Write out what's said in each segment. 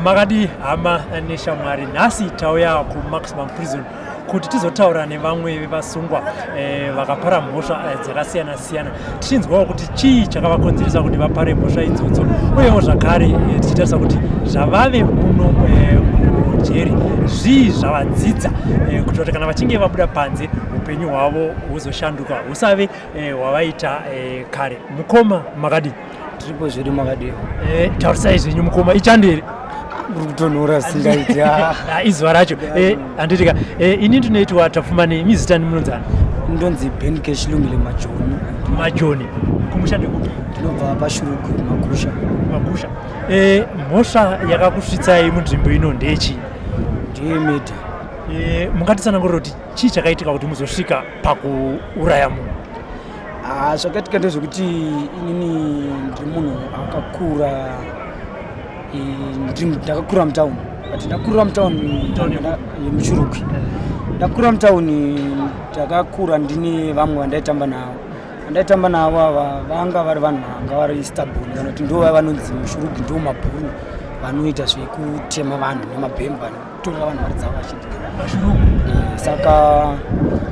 Makadii hama neshamwari, nhasi tauya kuMaximum Prison kuti tizotaura nevamwe vevasungwa vakapara mhosva dzakasiyana siyana, tichinzwawo kuti chii chakavakonzeresa kuti vapare mhosva idzodzo, uyewo zvakare tichitarisa kuti zvavave muno mujeri zvii zvavadzidza kuitira kuti kana vachinge vabuda panze upenyu hwavo huzoshanduka, husave hwavaita kare. Mukoma, makadii? Tiripo zvedu, makadiwa? Taurisai zvenyu mukoma, ichando here? Kuri kutonhora singaiti. Ah, izuva racho. Handitika ini ndinoitwa Tapfumani, mizitani munonzani? Ndonzi Ben Keshilungile Majoni. Majoni, kumusha ndekupi? Ndinobva paShurugwi, Magusha. Magusha. Mhosva yakakusvitsai munzvimbo ino ndechii? Ndeyemurder. Mungatitsanangurira kuti chii chakaitika kuti muzosvika pakuuraya munhu? Ah, zvakaitika ndezvekuti inini ndiri munhu akakura, ndakakura mutauni, but ndakurira mutauni yemuChurugwi. Ndakura mutauni, ndakakura ndine vamwe vandaitamba navo. Vandaitamba navo ava vanga vari vanhu vanga vari stubborn, kana kuti ndo vaya vanonzi muShurugwi ndo mabhuru vanoita zvekutema vanhu nemabhemba nekutorera vanhu mari dzavo vachidya. Saka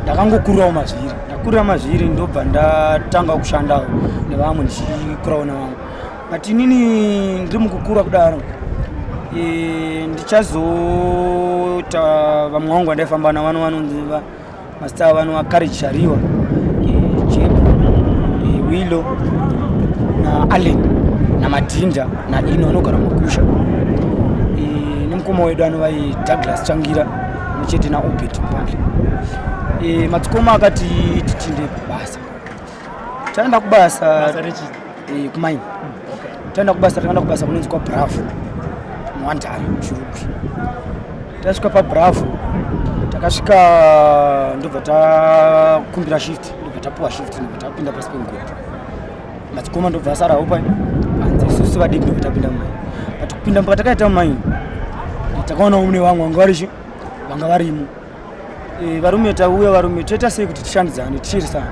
ndakangokurirawo mazviri, ndakurira mazviri, ndobva ndatanga kushandawo nevamwe, ndichikurawo nevamwe. But inini ndiri mukukura kudaro, ndichazoita vamwe vangu vandaifamba navo vano vanonzi mazita avo vanova Courage Shariwa, Jebo, Wilo naAllen naMadhinda naIno anogara Makusha, nemukoma wedu anova Douglas Changira pamwe chete naObert Mpandle. Madzikoma akati titinde kubasa. Taenda kubasa kumaini, taenda kubasa, takaenda kubasa kunonzi kwaBravo muWandara, Shurugwi. Tasvika paBravo, takasvika ndobva takumbira shift, ndobva tapuwa shift, ndobva tapinda pasi pemugodhi. Madzikoma ndobva asarawo pai panze, isusu vadiki ndobva tapinda mumaini. But kupinda patakaita mumaini, takaonawo mune vamwe vanga varichi vanga varimo. Varume, tauya varume, toita sei kuti tishandidzane, tichirisana?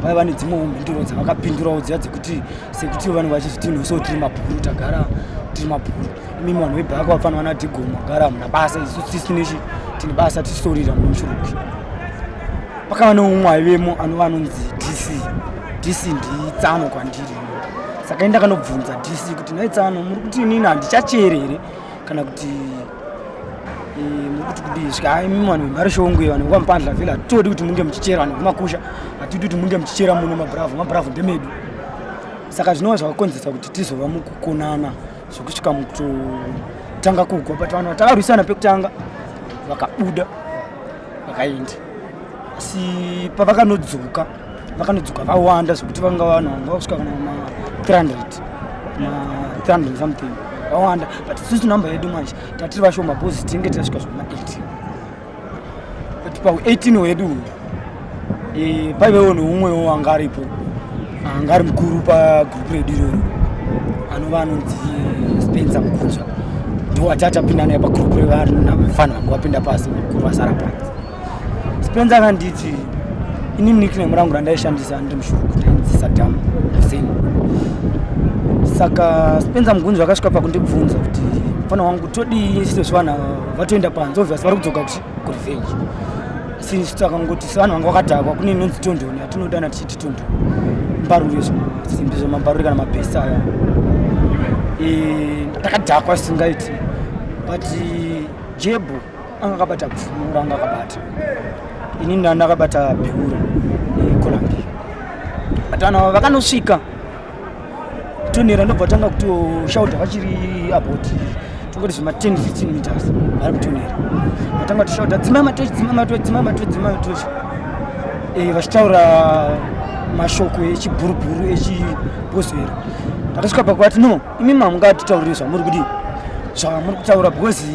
Vaiva nedzimwewo mhinduro dzavakapindurawo dziya dzekuti sekuti vanhu vachizviti noso tiri mabhuru, tagara tiri mabhuru, imimi vanhu vebhaka vafana vana Dhigoma gara hamuna basa, isu tisinechi tine basa, tichitorira muno muShurugwi. Pakava neumwe aivemo anova anonzi DC. DC nditsano kwandiri, saka ini ndakanobvunza DC kuti, "Nhai tsano, muri kuti inini handichachere here kana kuti muri kuti kudii?" Svika, "Hai, imi vanhu vemari shongwe, vanhu vekwaMupandla vhele, hatitodi kuti munge muchichera. Vanhu vemakusha hatidi kuti munge muchichera muno. Mabravo, mabravo ndemedu." Saka zvinova zvakakonzesa kuti tizova mukukonana zvekusvika mukutotanga kugwa. But vanhu vatakarwisana pekutanga vakabuda vakaenda, asi pavakanodzoka, vakanodzoka vawanda zvekuti vanga vanhu vanga vakusvika kana ma 300, ma 300 something, vawanda. But isusu namba yedu manje tatiri vashoma because tinenge tasvika zvoma 18. But pau 18 hwedu paivewo neumwewo anga aripo, anga ari mukuru pagrupu redu iroro, anova anonzi Spencer Mukunzva. Ndo atatapinda naye pagrupu revanhu vanga vapinda pasi, vakuru vasara panze. Spencer akanditi, inini nickname rangu randaishandisa ndiri muShurugwi ndainzi Saddam Hussein. Saka Spencer Mugunzva akasvika pakundibvunza kuti, "Mufana wangu, todii sezvo vanhu vatoenda panze? Obviously vari kudzoka kuti kurevenge." Since takangoti sevanhu vanga vakadhakwa, kune inonzi tondoni yatinodana tichiti tondoni, mbaruri, zvimasimbi zvemambaruri kana mabhesi aya. Takadhakwa singaiti, but Jebhu anga akabata pfumo ranga akabata, ini ndakabata bheura neColumbia. But vanhu ava vakanosvika tonera, ndobva tanga kutoshauta vachiri about tongoti zvima 10 15 meters vari kutonera. Vatanga kutoshauta, "Dzima matochi, dzima matochi, dzima matochi, dzima matochi," vachitaura mashoko echibhurubhuru, echibhozvero. Takasvika pakuvati, "No, imi mamungatitaurire zvamuri kudii, zvamuri kutaura, because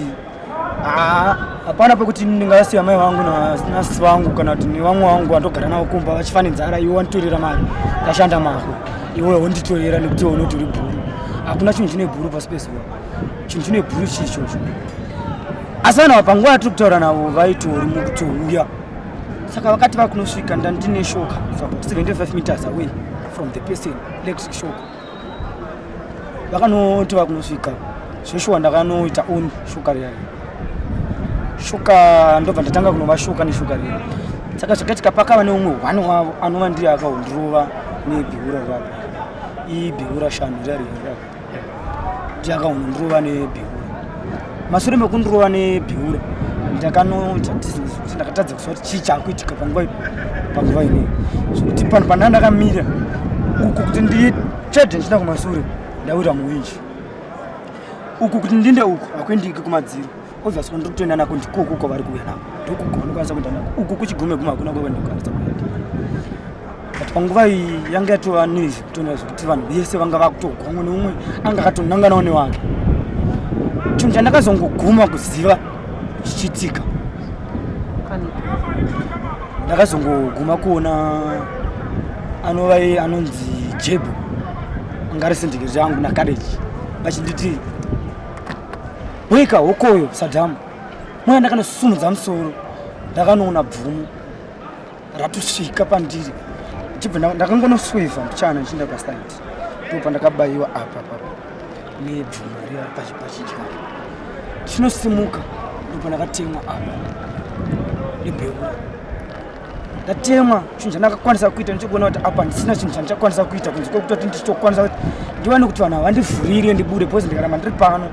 hapana pekuti ndingasiya mai vangu nasisi vangu kana kuti nevamwe vangu vandogara navo kumba vachifa nenzara. Iwe wanditorera mari, ndashanda mako, iwe wonditorera nekuti iwe unoti uri bhuru. Hakuna chinhu chine bhuru pasi pezuva. Chinhu chine bhuru chii ichocho?" Asi vanhu ava panguva yatiri kutaura navo vaitori mukutouya. Saka vakati vakunosvika, ndandine shock about 75 meters away from the person, electric shock. Vakanoti vakunosvika Zveshuwa ndakanoita on shuka riya shuka, ndobva ndatanga kunova shuka neshuka riya. Saka zvakaitika, pakava neumwe one wavo anova ndiye akahondirova nebhihura rapa, ibhihura shanu riya riya rapa, ndiye akahondirova nebhihura. Mashure mekundirova nebhihura, ndakanoita dizziness kuti ndakatadza kuziva kuti chii chaakuitika panguva ineyi, zvekuti panhu pandanga ndakamira uku kuti nditsvede ndichida kumasure, ndawira muwinji uku, kuti ndinde uku hakuendiki kumadziro. Obviously kwandiri kutoenda nako ndikoko kwavari kuuya nako, ndokoko vanokwanisa kuenda nako uku kuchigume gume, hakuna kwavandokwanisa kuenda. But panguva iyi yanga yatova noise kutoona zvekuti vanhu vese vanga vakutogwa, umwe neumwe anga akatonanganawo newake. Chinhu chandakazongoguma kuziva chichiitika, ndakazongoguma kuona anova iye anonzi Jebo, anga ari syndicate yangu, naCourage, vachinditi, "Weka hokoyo Sadhamu." Moya ndakanosimudza musoro, ndakanoona bvumo ratosvika pandiri. Chibva ndakangonoswevha mbichana ndichienda paside, ndo pandakabayiwa apa papa nebvumo riya pachidya. Chinosimuka, ndo pandakatemwa apa nebheura. Ndatemwa, chinhu chandakakwanisa kuita ndichikuona kuti apa ndisina chinhu chandichakwanisa kuita kunze kwekutoti ndichitokwanisa kuti ndiwane kuti vanhu havandivhurire ndibude, because ndikaramba ndiri pano,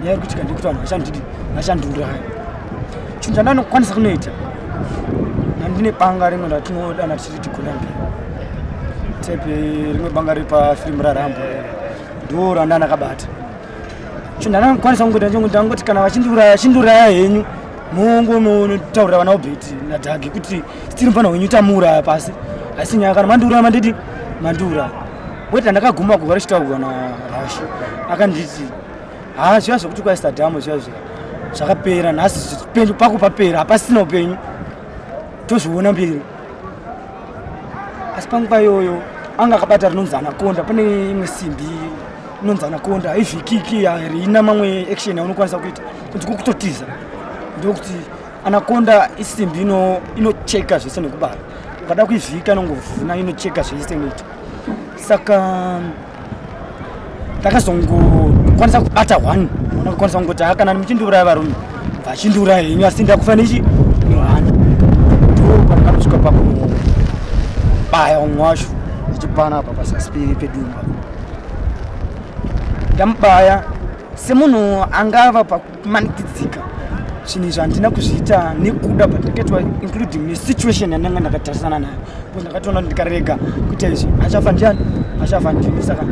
nyaya iri kuitika ndekuti vanhu vachandidi, vachandiuraya. Chinhu chandanokwanisa kunoita, nandine banga rimwe ratinodana tichiti tigonambi tepe, rimwe banga riri pafirimu raRambo, ndo randandakabata. Chinhu chandakwanisa kungoita ndechekuti ndangoti, kana vachindiuraya, chindiuraya henyu, mongonotaurira vana Obeti naDhagi kuti stiri mufana wenyu tamuuraya pasi, asi nyaya kana mandiuraya, mandidi mandiuraya. Weta ndakaguma guva richitaurwa naRashi, akanditi, "Ha, zviya zvekuti kwaisa dhamu zviya zviya zvakapera nhasi, penyu pako papera, hapasina upenyu, tozviona mberi." Asi panguva iyoyo anga akabata rinonzi anaconda. Pane imwe simbi inonzi anaconda, haivhikiki, harina mamwe action yaunokwanisa kuita kunzi kukutotiza. Ndokuti anaconda isimbi inocheka zvese nekubara, ukada kuivhika inongovhuna, inocheka zvese inoita. Saka ndakazongokwanisa kubata one, ndakakwanisa kungoti, "Ha, kana muchindiuraya varume, vachindiuraya henyu, asi ndakufa nechi nehana." Ndo pandakatosvika pakunobaya umwe wacho ndichipana apa pasasi pedumba. Ndamubaya, semunhu angava pakumanikidzika, zvinhu izvi handina kuzviita nekuda, but ndakaitwa including nesituation yandanga ndakatarisana nayo, because ndakatoona kuti ndikarega kuita izvi, achafa ndiani? Achafa ndini. Saka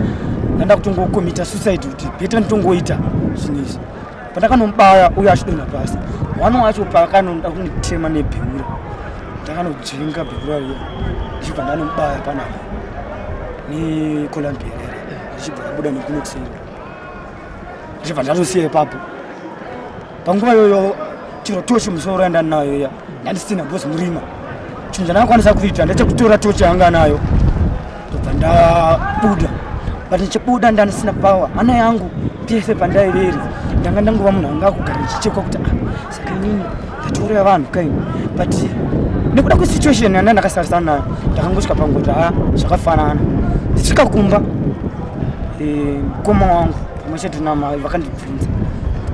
ndanda kutongokomita suicide, kuti better nditongoita zvinhu izvi. Pandakanomubaya uyo achidonha pasi, one wacho paakanoda kunditema nebheura, ndakanodzvinga bheura riya, ndichibva ndanomubaya panapa necolumbia riya, richibva rabuda nekunokuseri, ndichibva ndatosiya ipapo. Panguva iyoyo chiro tochi musoro yandanayo iya ndandisina, because murima. Chinhu chandakakwanisa kuita ndechekutora tochi yanga nayo, ndobva ndabuda. But ndichibuda ndandisina power, hana yangu pese pandaiveri ndanga ndangova munhu anga akugara ndichichekwa kuti, "Ah, saka inini ndatouraya vanhu kaini?" But nekuda kwesituation yanda ndakasarisana nayo, ndakangosvika pangoti, "Ha, zvakafanana." Ndichisvika kumba, mukoma wangu pamwe chete namai vakandibvunza,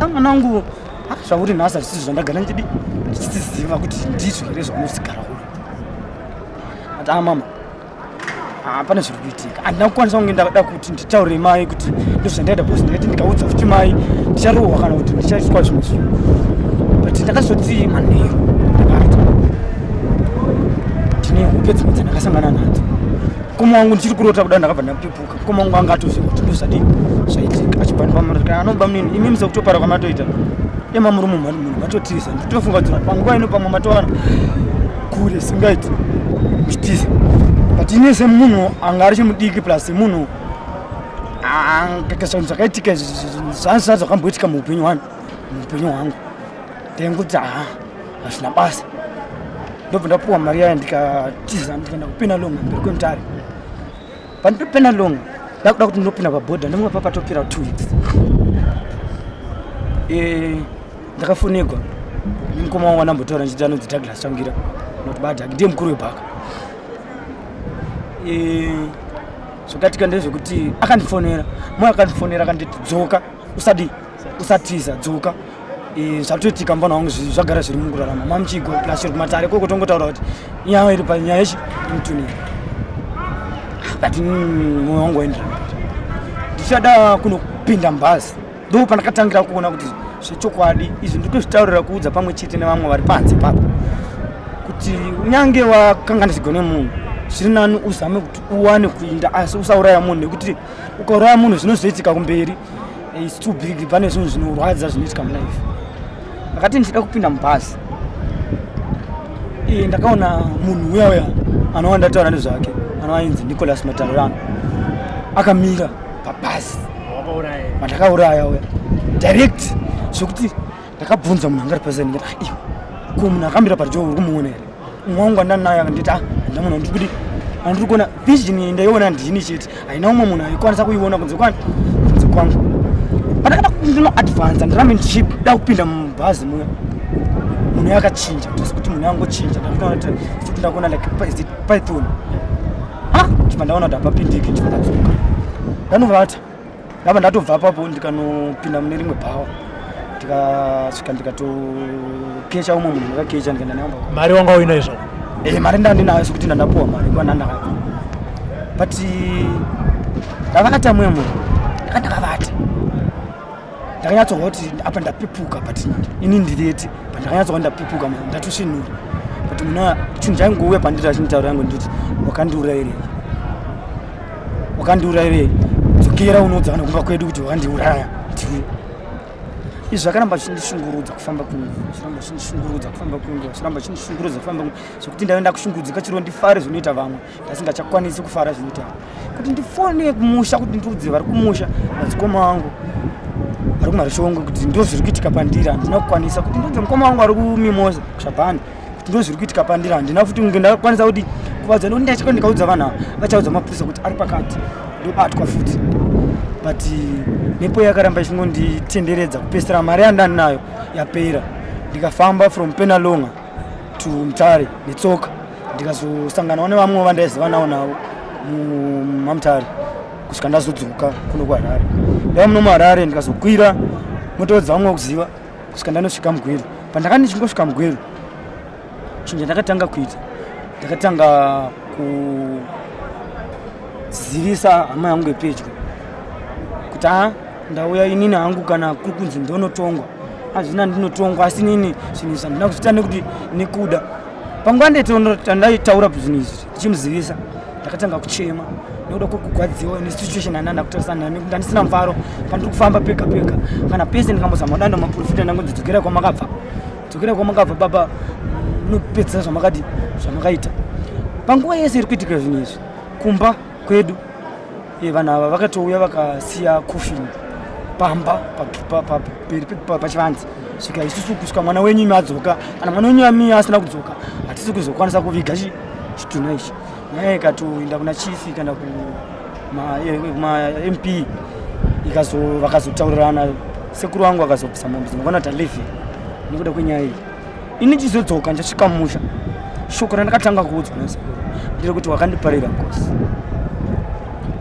"Ah, mwana wangu, ah, zvauri nhasi hazvisi zvandagara ndichidi ndichiziva kuti ndizvo here zvaunosigara uri?" Ati, "Ah, mama, ah, pane zviri kuitika." Handina kukwanisa kunge ndada kuti nditaurire mai kuti ndozvandaita, because ndaiti ndikaudza futi mai ndicharohwa kana kuti ndichaiswa zvimwe zvinhu. But ndakazoti manheru ndakati ndine hope dzimwe dzandakasangana nadzo. Mukoma wangu, ndichiri kurota kuda, ndakabva ndapepuka. Mukoma wangu anga atoziva kuti ndozvadii zvaitika, achibva ndipamurika, anoba munini, imi musekutopara kwamatoita ema muri munhu matotiza. Nditofunga kuti panguva ino pamwe matowana kure singaiti muchitiza. But ine semunhu anga ari chimudiki, plus semunhu zvinhu zvakaitika zvanzisati zvakamboitika muupenyu hwani, muupenyu hwangu, ndaingoti, "Ha, hazvina basa." Ndobva ndapuwa mari yaya, ndikatiza, ndikaenda kuPenalonga, mberi kweMutare. PandiPenalonga ndakuda kuti ndinopinda pabhodha, ndimwe papatopera 2 weeks, ndakafonegwa nemukoma wangu andambotaura ndichiti anonzi Douglas Changira, noti badhaki ndiye mukuru webhaka. Zvakatika ndezvekuti akandifonera, moyo akandifonera akanditi, "Dzoka, usadii." Usatiza, dzoka. Zvatoitika mufana wangu, zvagara zviri mukurarama mamuchigo plus chiri kumatare koko tongotaura kuti inyaya iri panyaya yechi mutuni, but mwoyo wangu waenderana mberi. Ndichada kunopinda mubhazi, ndo pandakatangira kuona kuti zvechokwadi izvi ndiri kuzvitaurira kuudza pamwe chete nevamwe vari panze papo kuti unyange wakanganisigwa nemunhu, zviri nani uzame kuti uwane kuinda, asi usauraya munhu, nekuti ukauraya munhu zvinozoitika kumberi is too big. Pane zvinhu zvinorwadza zvinoitika mulife. Ndakati ndichida kupinda mubhazi, ndakaona munhu uya uya anova ndataura nezvake, anova ainzi Nicholas Matarurano, akamira pabhazi mandakauraya uya direct, zvekuti ndakabvunza munhu anga ari pasi, ndikati, "Ah, iwe, ko munhu akamira parijo uri kumuona here?" Umwe wangu andanaye akanditi, "Ah, handina munhu andiri kudi, andiri kuona." Vision iyi ndaiona ndini chete, haina umwe munhu aikwanisa kuiona kunze kwani, kunze kwangu. Pandakada ndinoadvansa, ndirambe ndichida kupinda mubhazi muya, munhu yakachinja just kuti munhu yangochinja. Ndakutoona kuti ndakuona like is it python? Ah, ndibva ndaona kuti hapapindiki, ndibva ndadzoka, ndanovata. Ndabva ndatobva apapo, ndikanopinda mune rimwe bhawa, ndikasvika ndikatokecha umwe munhu, ndakakecha, ndikaenda naye kumba. Mari wanga uinayo zvako? Mari ndandinayo, sekuti ndandapuwa mari kwanandakabva, but ndakavata muya munhu ndakandakavata, ndakanyatsohwa kuti apa ndapepuka, but ini ndireti, but ndakanyatsohwa ndapepuka, munhu ndatosvinura, but munhu chinhu chaingouya pandiri achinditaura yangu nditi, "Wakandiurayirei? Wakandiurayirei? Dzokera unoudza vanhu kumba kwedu kuti wakandiuraya ndiwe." Izvi zvakaramba zvindishungurudza kufamba kwenguva, zviramba zvindishungurudza kufamba kwenguva, zviramba zvindishungurudza kufamba kwenguva, zvekuti ndave ndakushungurudzika chiro ndifare zvinoita vamwe, ndasingachakwanisi kufara zvinoita vamwe. Kuti ndifone kumusha kuti ndiudze vari kumusha, madzikoma angu ari kuMarishongwe, kuti ndo zviri kuitika pandiri, handina kukwanisa. Kuti ndiudze mukoma wangu ari kuMimosa kushabhani kuti ndo zviri kuitika pandiri, handina futi kunge ndakwanisa kuti kuvadza, nekuti ndachika ndikaudza vanhu ava, vachaudza mapurisa kuti ari pakati, ndobatwa futi. But nepo yakaramba ichingonditenderedza kupesera mari yandandinayo yapera, ndikafamba from Penalonga to Mutare netsoka, ndikazosanganawo nevamwe vandaiziva navo navo mumaMutare, kusvika ndazodzoka kuno kuHarare. Ndava muno muHarare, ndikazokwira moto dzavamwe kuziva kusvika ndanosvika muGweru. Pandakanga ndichingosvika muGweru, chinhu chandakatanga kuita, ndakatanga kuzivisa hama yangu yepedyo kuti, "A, ndauya inini hangu, kana kuri kunzi ndonotongwa, hazvina, ndinotongwa, asi inini zvinhu izvi handina kuzviita nekuti nekuda." Panguva ndaitaura zvinhu izvi ndichimuzivisa, ndakatanga kuchema nekuda kwekugwadziwa nesituation yandanda kutarisana nayo, nekuti ndandisina mufaro pandiri kufamba pega pega. Kana pese ndikambozama kudanda maprofita, ndangonzi, "Dzokera kwamakabva, dzokera kwamakabva baba, munopedzisa zvamakadi zvamakaita." Panguva yese iri kuitika zvinhu izvi kumba kwedu, vanhu ava vakatouya vakasiya coffin pamba pachivanze, svika isusu kusvika mwana wenyu imi adzoka. Kana mwana wenyu ami asina kudzoka, hatisi kuzokwanisa kuviga chitunha ichi. Nyaya ikatoenda kuna chief kana kumaMP, vakazotaurirana, sekuru vangu vakazobvisa mombe dzinokwana kuita 11 nekuda kwenyaya iyi. Ini chizodzoka, ndichasvika mumusha, shoko randakatanga kuudzwa nasekuru nderekuti, "Wakandiparira ngozi."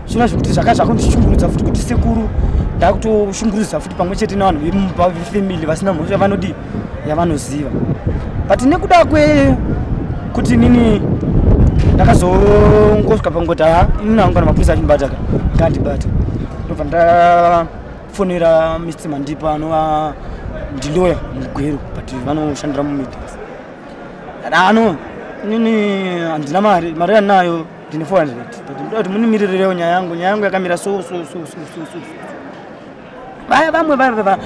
Zvino zvekuti zvaka zvakundishungurudza futi kuti sekuru ndakutoshungurudza futi pamwe chete nevanhu vemumba, vefamily vasina mhosva vanodi yavanoziva. But nekuda kwekuti inini ndakazongosvika pangoti, ha, inini hangu kana mapurisa achindibata ka, ngandibata. Ndobva ndafonera Mr Mandipa, anova ndiloya muGweru, but vanoshandira muMedias. Ano inini handina mari, mari yandinayo ndine 400, but ndoda kuti munimiririrewo nyaya yangu. Nyaya yangu yakamira so so so so so so. Vaya vamwe vaya,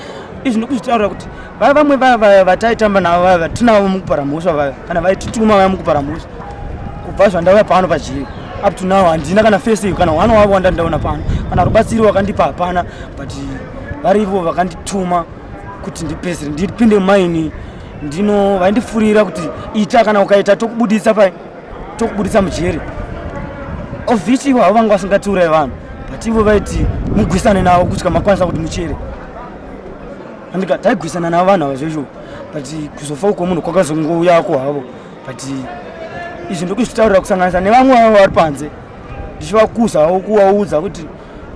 izvi ndokuzvitaurira kuti vaya vamwe vaya vaya vataitamba navo, vaya vatinavo mukupara mhosva, vaya kana vaitituma vaya mukupara mhosva, kubva zvandauya pano pajeri up to now handina kana face kana one wavo wandandaona pano, kana rubatsiro wakandipa hapana. But varivo vakandituma kuti ndipedzere ndipinde mumaini, ndino vaindifurira kuti ita, kana ukaita tokubuditsa pai, tokubuditsa mujeri. Of which ivo havo vanga vasingatiurai vanhu, but ivo vaiti mugwisane navo kusvika makwanisa kuti muchere. Andika taigwisana navo vanhu ava zvesho, but kuzofa uko munhu kwakazongouyako havo. But izvi ndokuzvitaurira kusanganisa nevamwe vavo vari panze, ndichivakuzawo kuvaudza kuti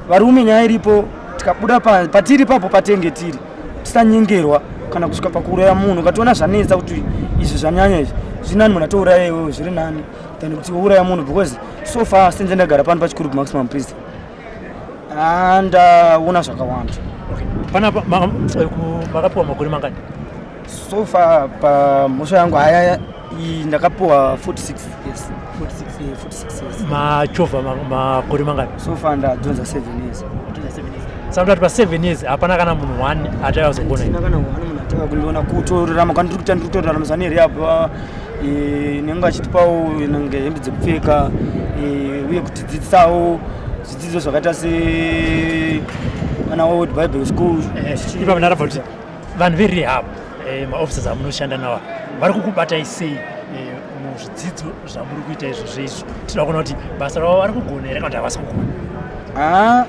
varume, nyaya iripo. Tikabuda patiri papo patenge tiri, tisanyengerwa kana kusvika pakuuraya munhu. Ukatoona zvanetsa kuti izvi zvanyanya izvi, zviri nani munhu atouraya iwewe, zviri nani than kuti wouraya munhu, because so far since ndagara pano paChikurubi Maximum Prison, ndaona zvakawanda. Panapa makapiwa makore mangani? So far pamhosva yangu haya iyi ndakapiwa 46 years. 46? Eh, 46 years. Machovha makore mangani? So far ndadhonza 7 years. Saka kuti pa7 years hapana kana munhu one atayazogona? Handina kana one munhu ataka kundiona. Kutorarama kwandiri kuita, ndiri kutorarama zvane rehab nenge achitipawo nenge hembe dzekupfeka, uye kutidzidzisawo zvidzidzo zvakaita se ana Old Bible School. Ipapo ndarabva kuti vanhu verehab, maofficers amunoshanda nawo, vari kukubatai sei muzvidzidzo zvamuri kuita izvozvo izvo? Tinoda kuona kuti basa ravo vari kugona here kana kuti havasi kugona. Haa,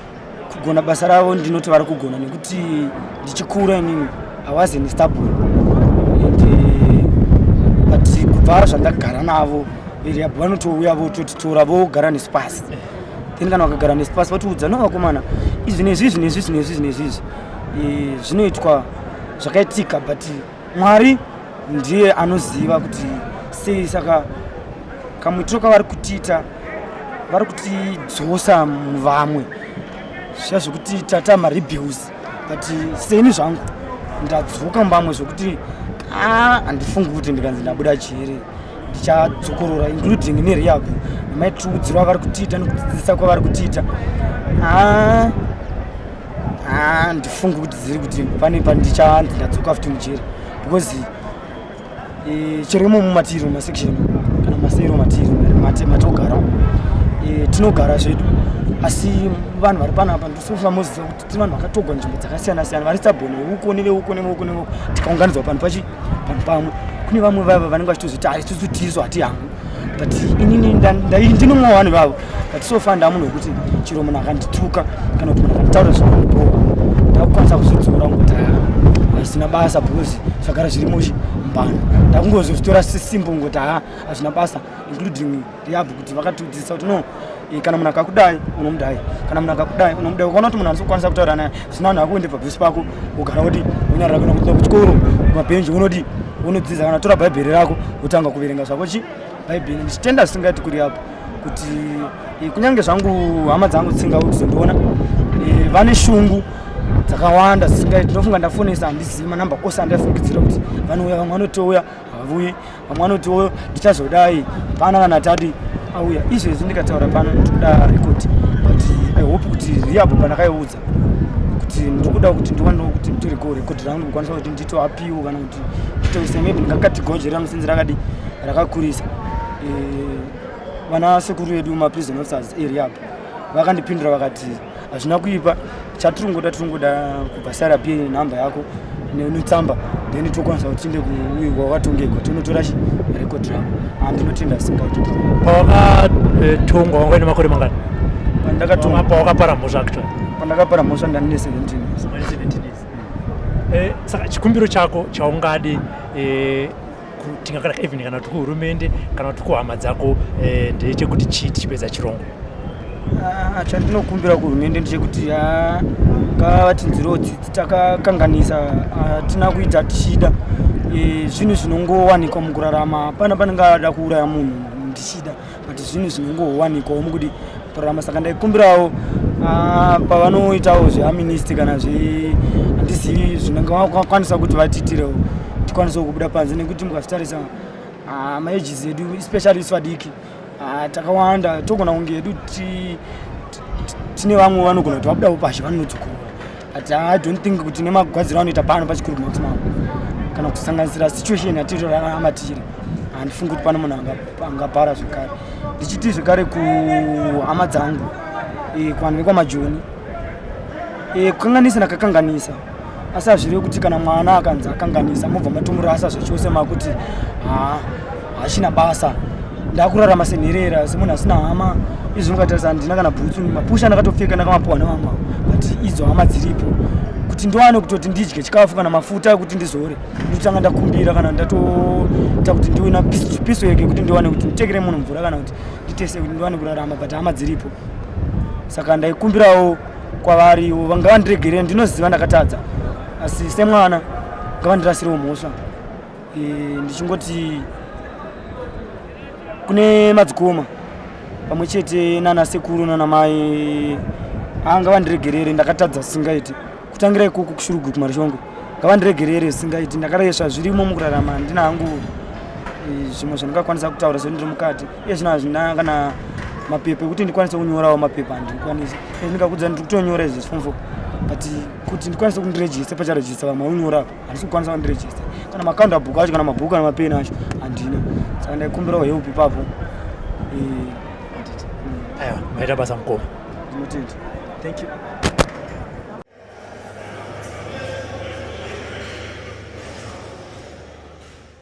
kugona basa ravo ndinoti vari kugona, nekuti ndichikura inini I wasn't stubborn and but kubva zvandagara navo verehab, vanotouya vototitora vogara nesu pasi. Then kana vakagara nesu pasi votiudza, "No vakomana, izvi nezvizvi nezvizvi nezvizvi nezvizvi zvinoitwa, zvakaitika, but Mwari ndiye anoziva kuti sei." Saka kamuitiro kavari kutiita, vari kutidzosa muvamwe zviya zvekuti tata marebels, but seni zvangu ndadzoka muvamwe zvokuti handifungi kuti ndikanzi ndabuda jeri ndichadzokorora, including nerehab nemaitiudziro avari kutiita nekudzidzisa kwavari kutiita. Handifungi kuti dziri kuti pane pandichanzi ndadzoka futi mujeri, because chero imomo matiri mumasection kana masero matiri matogara, tinogara zvedu, asi vanhu vari panapa ndosofa moziva kuti tiri vanhu vakatogwa nzvimbo dzakasiyana siyana, vari stubborn, veuko neveuko neveuko neveuko, tikaunganidzwa panhu pachi panhu pamwe. Kune vamwe vava vanenge vachitozviti, "Hai, isusu tisu hatihangu," but inini ndinomwe vanhu vavo. But so far ndamunhu wekuti chero munhu akandituka kana kuti munhu akanditaura zvinondibowa, ndakukwanisa kuzvidzora ngokuti hazvina basa, because zvagara zviri muchi mumbano. Ndakungozozvitora sesimple ngoti ha, hazvina basa, including rehab, kuti vakatiudzisa kuti no, kana munhu akakudai unomudai, kana munhu akakudai unomudai. Ukaona kuti munhu andisi kutaura naye zvina vanhu akuende pabhesi pako, ugara kuti unyarara. Kuenda kuenda kuchikoro, kumabhenji unodi unodzidza, kana tora Bhaibheri rako wotanga kuverenga zvako chi Bhaibheri. Ndichitenda zvisingaiti kuri apo kuti kunyange zvangu hama dzangu dzisingauri kuzondiona, vane shungu dzakawanda dzisingaiti. Ndinofunga ndafonesa, handizivi manamba ose andaifungidzira kuti vanouya. Vamwe vanotouya, havuyi. Vamwe vanoti o ndichazodai, hapana kana tati auya. Izvezvi ndikataura pano, ndikuda record, but I hope kuti rehab pandakaiudza kuti ndikuda kuti ndiwanewo kuti nditoreko record rangu, kukwanisa kuti nditoapiwo kana kuti nditoise, maybe ndingakati goje ramusinzi rakadi rakakurisa. Vana sekuru vedu maprison officers erehab vakandipindura vakati, "Hazvina kuipa, chatiri kungoda, tiri kungoda kubva CRP nhamba yako netsamba, then tokwanisa kuti tiende kuuyu kwakatongegwa tonotora chi record rako." Handinotenda singaiti. Pawakatongwa wanga uine makore mangani? Pandakatongwa? Pawakapara mhosva actually. Pandakapara mhosva ndandine 17 years. Une 17 years. Saka chikumbiro chako chaungade tingakana even kana kuti kuhurumende kana kuti kuhama dzako ndechekuti chii, tichipedza chirongwa? Ah, chandinokumbira kuhurumende ndechekuti ngavatinzwirewo tsitsi. Takakanganisa, hatina kuita tichida. Zvinhu zvinongowanikwa mukurarama, hapana panenge ada kuuraya munhu ndichida, but zvinhu zvinongowanikwawo mukuti kurarama. Saka ndaikumbirawo pavanoitawo zveamnesty kana zve handizivi zvinenge vakwanisa kuti vatiitirewo, tikwanisewo kubuda panze, nekuti mukazvitarisa maages edu, especially isu vadiki, takawanda, togona kunge edu tine vamwe vanogona kuti vabudawo pashe vanodzokorora, but I don't think kuti nemagwadziro anoita pano paChikurubi Maximum kana kusanganisira situation yatitorarama tiri, handifungi kuti pane munhu angapara zvekare. Ndichiti zvekare kuhama dzangu, kuvanhu vekwaMajoni, kukanganisa ndakakanganisa, asi hazvirevi kuti kana mwana akanzi akanganisa mobva matomurasa zvachose, makuti ha, hachina basa. Ndakurarama senherera, semunhu asina hama. Izvi mukatarisa, handina kana bhutsu, mapusha ndakatopfeka ndakamapuwa nevamwe, but idzo hama dziripo kuti ndiwane kutoti ndidye chikafu kana mafuta ekuti ndizore, ndotanga ndakumbira kana ndatoita kuti ndiwe napiso yeke kuti ndiwane kuti nditekere munhu mvura kana kuti nditese kuti ndiwane kurarama, but hama dziripo. Saka ndaikumbirawo. kwavari ngavandiregerere ndinoziva ndakatadza asi semwana ngavandirasirewo mhosva e, ndichingoti kune madzikoma pamwe chete nana sekuru nana mai ngavandiregerere ndakatadza singaiti kutangira ikoko kushurugwi kumarishongo ngavandiregerere singaiti ndakaresva zvirimo mukurarama handina hangu eh, zvimwe zvandingakwanisa kutaura sekuti ndiri mukati iye zvino hazvina kana mapepa ekuti ndikwanise kunyorawo mapepa handikwanisi ndingakudza ndiri kutonyora izvi form four but kuti ndikwanise kundirejista pacharejista vamwe unyora apa handisi kukwanisa kundirejista kana macounter book acho kana mabhuku kana mapeni acho handina saka ndaikumbirawo help ipapo eh, aiwa maita basa mukoma ndinotenda thank you.